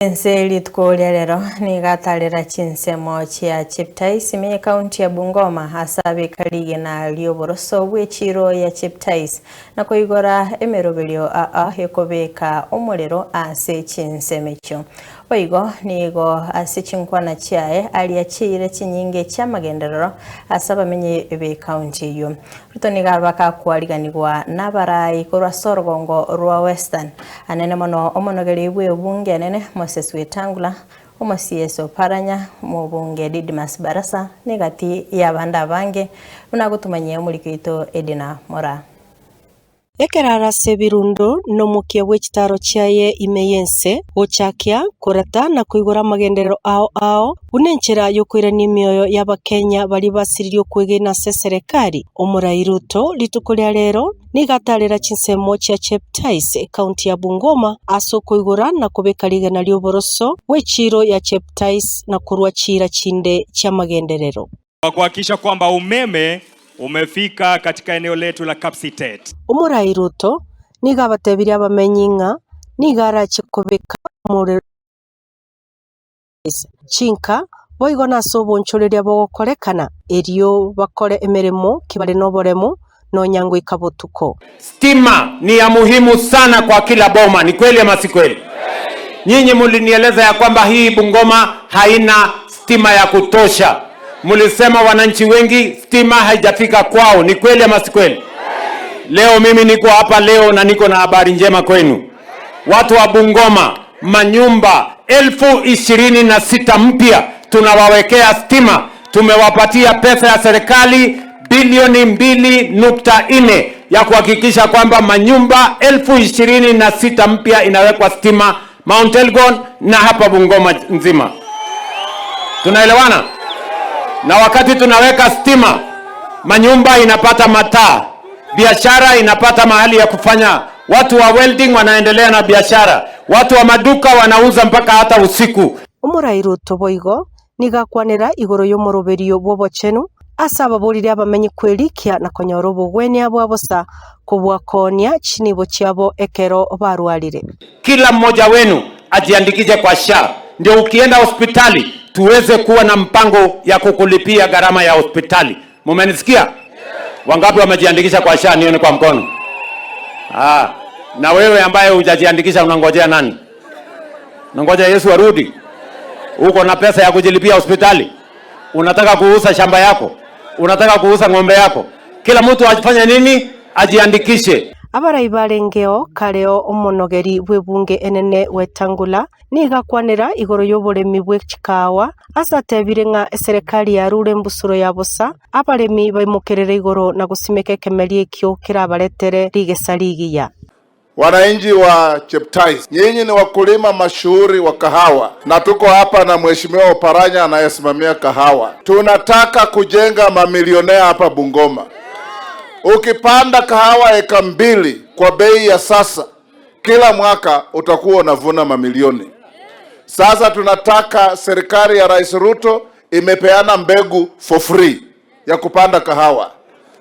Ense rituko ria rero nigatarera chinsemo chia Cheptais ime county ya Bungoma ase abeka rigena ri'oboroso bw'echiro ya Cheptais na koigora emeroberio aa ekobeka omorero ase chinsemo echio. Boigo nigo ase chinkwana chiaye aria chiire chinyinge chiamagenderero ase abamenyi be county eywo. Ruto nigo abakakwariganigwa n'abarai korwa ase orogongo rwa Western anene mono omonogeri bwa ebunge enene Moses Wetangula omo-CS Oparanya omobunge Didmus Barasa negati ya abande abange buna agotumanyia omoriko oito Edina Moraa. Ekerara ase ebirundo na omokia bwa echitaro chiaye ime y'ense gochakia korata na koigora amagenderero ao ao buna enchera yokoirania emioyo y'abakenya baria basiririe okwegena ase eserekari. Omorai Ruto rituko ria rero nigo atarera chinsemo chia Cheptais ekaunti ya Bungoma ase okoigora na kobeka rigena ri'oboroso bw'echiro ya Cheptais na korwa chira chinde chi'amagenderero. Kwa kuhakikisha kwamba umeme umefika katika eneo letu la Kapsitet. Omorai Ruto nigo abatebirie abamenyi ng'a nigo arache kobeka omorero chinka boigo nase obonchoreria bogokorekana erio bakore emeremo kibare na oboremo nonya goika botuko. Stima ni ya muhimu sana kwa kila boma, ni kweli ama si kweli? Nyinyi mulinieleza ya kwamba hii Bungoma haina stima ya kutosha. Mulisema wananchi wengi stima haijafika kwao, ni kweli ama si kweli? Leo mimi niko hapa leo na niko na habari njema kwenu. Watu wa Bungoma, manyumba 26,000 mpya tunawawekea stima. Tumewapatia pesa ya serikali bilioni 2.4 ya kuhakikisha kwamba manyumba 26,000 mpya inawekwa stima Mount Elgon na hapa Bungoma nzima. Tunaelewana? Na wakati tunaweka stima, manyumba inapata mataa, biashara inapata mahali ya kufanya, watu wa welding wanaendelea na biashara, watu wa maduka wanauza mpaka hata usiku. Omorai Ruto boigo nigo akwanera igoro y'omoroberio bwa obochenu ase ababorire abamenyi kwerikia na konyora obogwenia bwa bosa kobwakonia chinibo chiabo ekero barwarire. Kila mmoja wenu ajiandikishe kwa SHA, ndio ukienda hospitali tuweze kuwa na mpango ya kukulipia gharama ya hospitali. Mumenisikia? Wangapi wamejiandikisha kwa SHA? Nione kwa mkono. Na wewe ambaye hujajiandikisha unangojea nani? Unangoja Yesu arudi? Uko na pesa ya kujilipia hospitali? Unataka kuuza shamba yako? Unataka kuuza ng'ombe yako? Kila mtu afanye nini? Ajiandikishe. Abarai barengeo kareo omonogeri bw'ebunge enene Wetangula nigo akwanera igoro y'oboremi bwa chikawa ase atebire ng'a eserekari yarure embusuro ya bosa abaremi baimokerere igoro na gosimeka ekemeri ekio kerabaretere rigesa rigiya. Wananchi wa Cheptais, nyinyi ni wakulima mashuhuri wa kahawa, na tuko hapa na Mheshimiwa Oparanya anayesimamia kahawa. Tunataka kujenga mamilionea hapa Bungoma. Ukipanda kahawa eka 2 kwa bei ya sasa, kila mwaka utakuwa unavuna mamilioni. Sasa tunataka serikali ya Rais Ruto imepeana mbegu for free ya kupanda kahawa.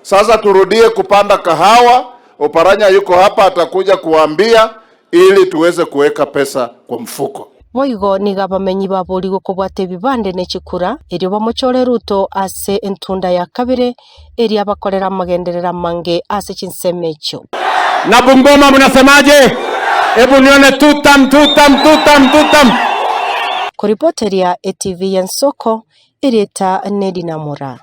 Sasa turudie kupanda kahawa. Oparanya yuko hapa, atakuja kuambia ili tuweze kuweka pesa kwa mfuko. Boigo nigo abamenyi baborigwe kobwata ebibande na echikura erio bamochore Ruto ase entunda ya kabere eria abakorera amagenderera mange ase chinsemo echio. Na Bungoma mnasemaje? Hebu nione tutam tutam tutam tutam. Kuripoteria ATV ya Nsoko, Ireta Nedina Moraa.